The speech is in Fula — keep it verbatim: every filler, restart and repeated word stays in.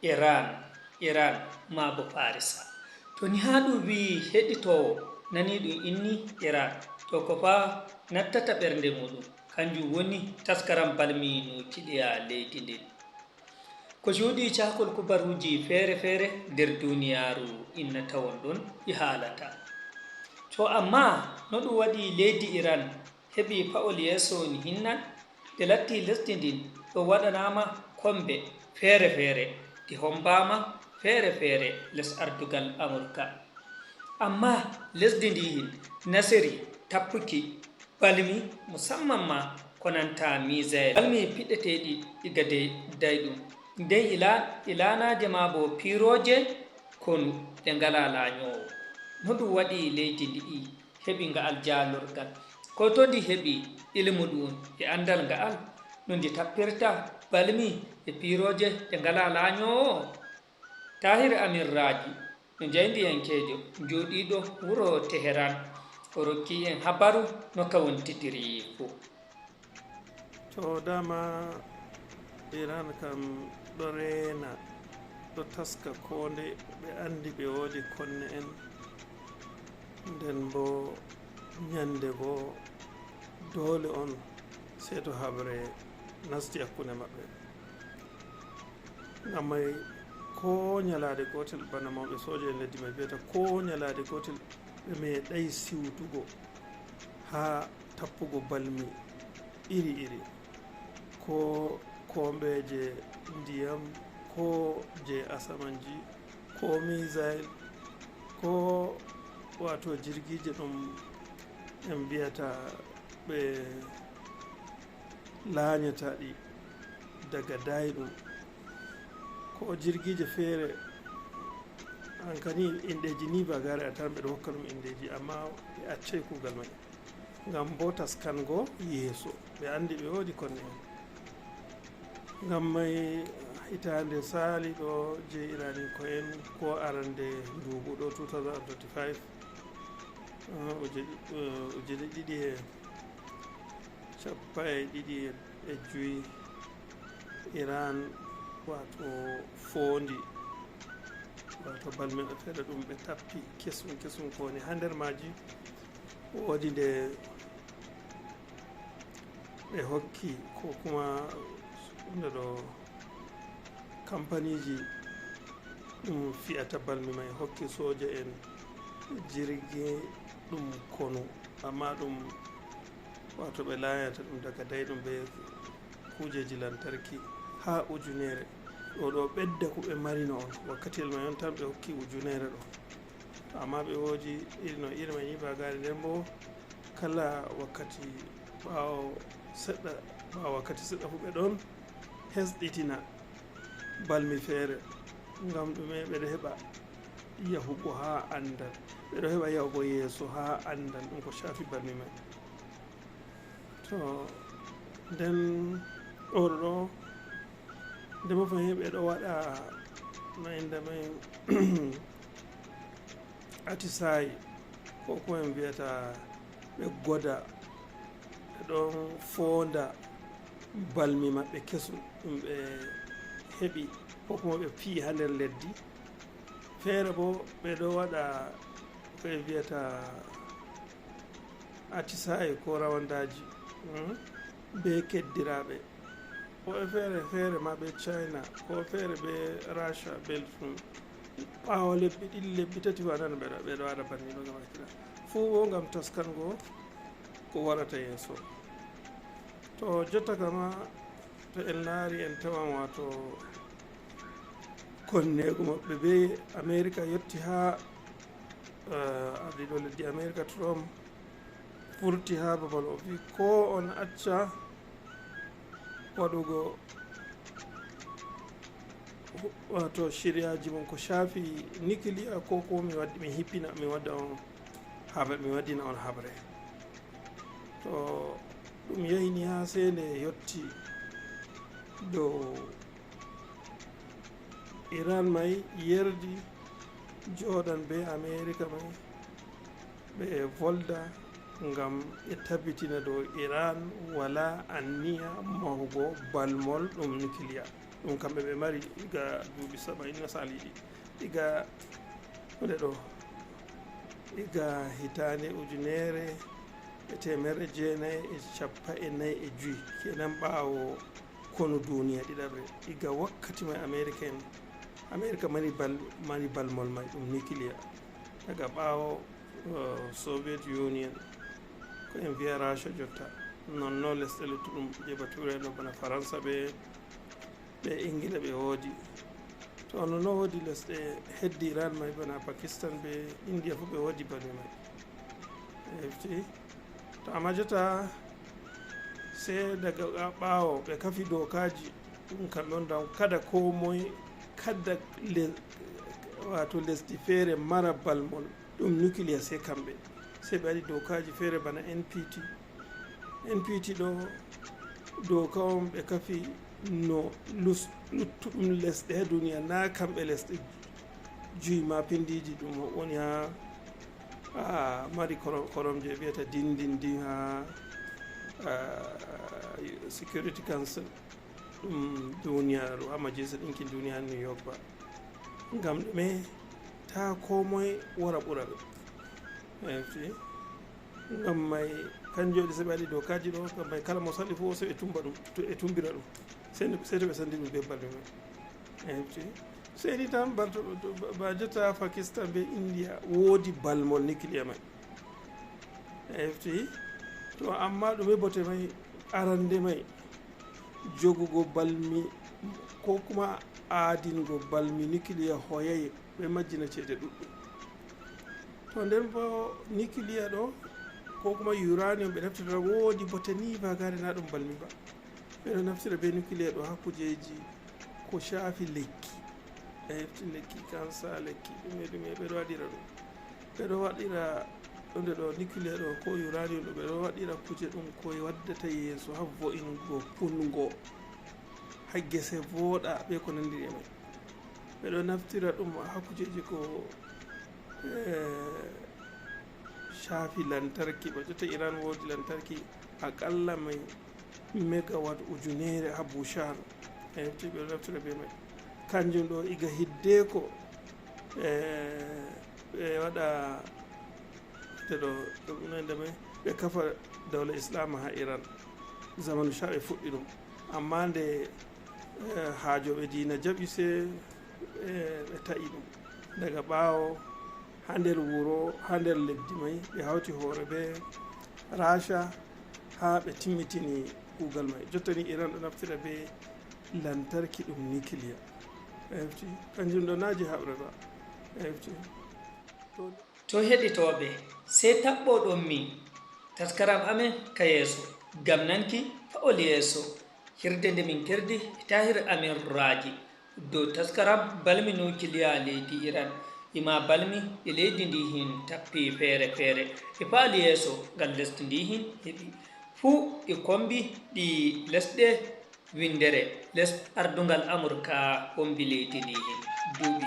Iran, Iran, maa bo Farisa. To ni haa ɗum wi'i heɗitoowo nanii ɗum inni Iran, to ko faa nattata ɓernde muuɗum, kanjum woni taskaram balmi no kiɗiya leydi ndin. Ko cuuɗi caakol kubaruuji feere-feere nder duuniyaaru inna tawon ɗon ɗi haalata. To ammaa no ɗum waɗi leydi Iran heɓi pa'ol yeeso ni hinnan, nde latti lesdi ndin ɗo waɗanaama kombe feere-feere, ɗi hombaama feere-feere les ardugal Amurka. Ammaa lesdi ndi hin nasiri tappuki balmi, musamman ma ko nanta misael, balmi piɗɗeteeɗi iga dey-, dayɗum. Nden ila-, ilaanaaje maa bo piirooje konu ɗe ngalaa laanyoowo. No ɗum waɗi leydi ndi'i heɓi nga'al jaalorgal. Ko to ndi heɓi ilmu ɗuum e anndal nga'al, no ndi tappirta balmi e piirooje ɗe ngalaa laanyoowo? Tahir Amin Raji, no jaayndiyankeejo jooɗiiɗo wuro Teheran, o rokki en habaru no ka wontidiri fuu. To dama Iran kam ɗo reena, ɗo taska koo ndey, ɓe anndi ɓe woodi konne'en. Nden bo nyande goo doole on sey to haɓre nasti hakkunde maɓɓe. Ngam may koo nyalaade gootel, bana mawɓe sooja en leddi may biyata, koo nyalaade gootel ɓe meeɗay siwtugo haa tappugo balmi iri-iri, koo koombeeje ndiyam, koo je asamanji, koo misael, koo waato jirgiije ɗum en mbiyata ɓe laanyata ɗi daga dayɗum, koo jirgiije feere. Hankani inɗeeji ni ba gare a tan ɓe ɗo hokka ɗum inɗeeji, amma ɓe accay kuugal may. Ngam bo taskango yeeso, ɓe anndi ɓe woodi konne'en. Ngam may hitaande saali ɗo je Iraniyanko'en ko arande nduuɓu ɗo two thousand twenty-five, ah, uje-, eh, ujine ɗiɗi e cappanɗe ɗiɗi e jowi, Iran waato foondi, waato balmi feere ɗum ɓe tappi kesum kesum ko woni haa nder maaji. Woodi nde ɓe hokki, ko kuma nde ɗo kampaniiji ɗum fiyata balmi may hokki sooja en jirgi ɗum konu, amma ɗum, waato ɓe laanyata ɗum daga dayɗum be kuujeeji lantarki haa ujunere. Ɗo ɗo ɓedda ko ɓe marino on, wakkatiyel may on tan ɓe hokki ujunere ɗo. To amma ɓe woodi iri no iri may ni bagari, nden bo kala wakkati ɓaawo seɗɗa, ɓaawo wakkati seɗɗa fu ɓe ɗon hesɗitina balmi feere. Ngam ɗume? Ɓe ɗo heɓa yahugo haa anndal, ɓe ɗo heɓa yahugo yeeso haa anndal ɗum ko caafi balmi may. To nden ɗo ɗo, nde mo fahin ɓe ɗo waɗa no innde may, atisaye, ko ko en mbiyata ɓe goda, ɓe ɗon foonda balmi maɓɓe kesum ɗum ɓe heɓi, ko kuma ɓe piyi haa nder leddi. Feere bo ɓe ɗo waɗa ko en mbiyata atisaye ko rawandaaji, hmm, be keddiraaɓe. Ko e feere feere ma be China, ko e feere be Russia, Belgium. Ɓaawo lebbi ɗiɗi, lebbi tati, wa nana ɓe ɗo, ɓe ɗo waɗa banni ɗo ngam accira. Fuu wo ngam taskango ko warata yeeso. To jotta kama, to en laari, en tawan, waato, konneego maɓɓe be Amerika yotti haa, eh, ardiiɗo leddi Amerika Trump furti haa babal, o vi ko on acca waɗugo, waato, shiriyaaji mon ko shaafi nikiliya, ko ko mi waddi, mi hippina, mi wadda on haɓre, mi waddina on haɓre. To ɗum yahini haa seende yotti dow Iran may yerdi jooɗan be Amerika may, ɓe volda ngam ɓe tabbitina dow Iran walaa anniya mahugo balmol ɗum nukiliya. Ɗum kamɓe ɓe mari iga duuɓi saba'in na sali ɗi. Iga hunde ɗo, iga hitaande ujunere e teemerre jeenayi e cappa e nayi e joyi, kenan ɓaawo konu duniya ɗiɗaɓre. Iga wakkati may Amerika en, Amerika mari bal-, mari balmol may ɗum nucléaire. Daga ɓaawo, eh, Soviet Union, ko en wiya Rasha jotta. Non no lesɗe luttuɗum je bature no bana Faransa ɓe, ɓe Ingila ɓe woodi. To non no woodi lesɗe heddi Iran may bana Pakistan ɓe India fu ɓe woodi balmi may. A hefti? To amma jotta se daga ɓaawo ɓe kafi dokaji ɗum kamɓe on dan kada ko moye, kada le-, wato lesdi feere mara balmol ɗum nucléaire se kamɓe. Se ɓe waɗi dokaji feere bana N P T. N P T ɗo doka on ɓe kafi no lus-, luttuɗum lesɗe ha duniya, na kamɓe lesɗe juyi ma pindiji ɗum woni ha, ha mari korom-, koromje wiyata dindindin ha, ha Security Council. Ɗum duniyaru, ha majalisar ɗinkin duniya ha New York ba. Ngam ɗume ta ko moye wara ɓura ɓe? A hefti? Ngam may kanjum waɗi se ɓe waɗi dokaji ɗo, ngam may kala mo sali fu o se ɓe tumba ɗum, to ɓe tumbira ɗum. Se, se to ɓe sandi ɗum be balmi may. A hefti? Seni tan bal to, to, ba, ba jotta Pakistan be India woodi balmol nucléaire may. A hefti? To amma ɗume bote may, arande may, jogugo balmi ko kuma aadingo balmi nucléaire hoyay ɓe majjina ceede ɗuɗɗum. To nden bo nucléaire ɗo ko kuma uranium ɓe naftirta woodi bote ni bagare na ɗum balmi ba. Ɓe ɗo naftira be nucléaire ɗo ha kujeji ko shafi lekki. A hefti lekki kansa, lekki ɗume ɗume ɓe ɗo waɗira ɗum. Ɓe ɗo waɗira ɗo nde ɗo nucléaire ɗo ko uranium ɗo ɓe ɗo waɗira kuje ɗum ko waddata yeeso ha vo'ingo pungo ha gese vooɗa be ko nandi e mai. Ɓe ɗo naftira ɗum ha kujeji ko, eh, shafi lantarki. Ba jotta Iran woodi lantarki aqalla mai megawatt ujunere ha Bushar. A hefti ɓe ɗo naftira be mai. Kanjum ɗo iga hiddeko, eh, ɓe waɗa te ɗo, ɗum ende mai, ɓe kafa dawla Islama ha Iran. Zamanu Shah ɓe fuɗɗi ɗum. Amma nde, eh, haajoɓe diina jaɓi se, eh, ɓe ta'i ɗum. Daga ɓaawo ha nder wuro, ha nder leddi mai, ɓe hauti hoore be Rasha ha ɓe timmitini kugal mai. Jottani Iran ɗo naftira be lantarki ɗum nucléaire. A hefti? Kanjum ɗo na je haɓre ba. A hefti? To, to heɗitooɓe, sey taɓɓoɗon min taskaram amen ka yeeso, ngam nanki fa'ol yeeso, hirde nde min kerdi e Tahir Amin Raji dow taskaram balmi nukiliya leydi Iran, e ma balmi ɗi leydi ndi hin tappi feere feere, e fa'ol yeeso ngal lesdi ndi hin heɓi. Fuu e kombi ɗi lesɗe winndere les ardungal Amurka kombi leydi ndi hin duuɓi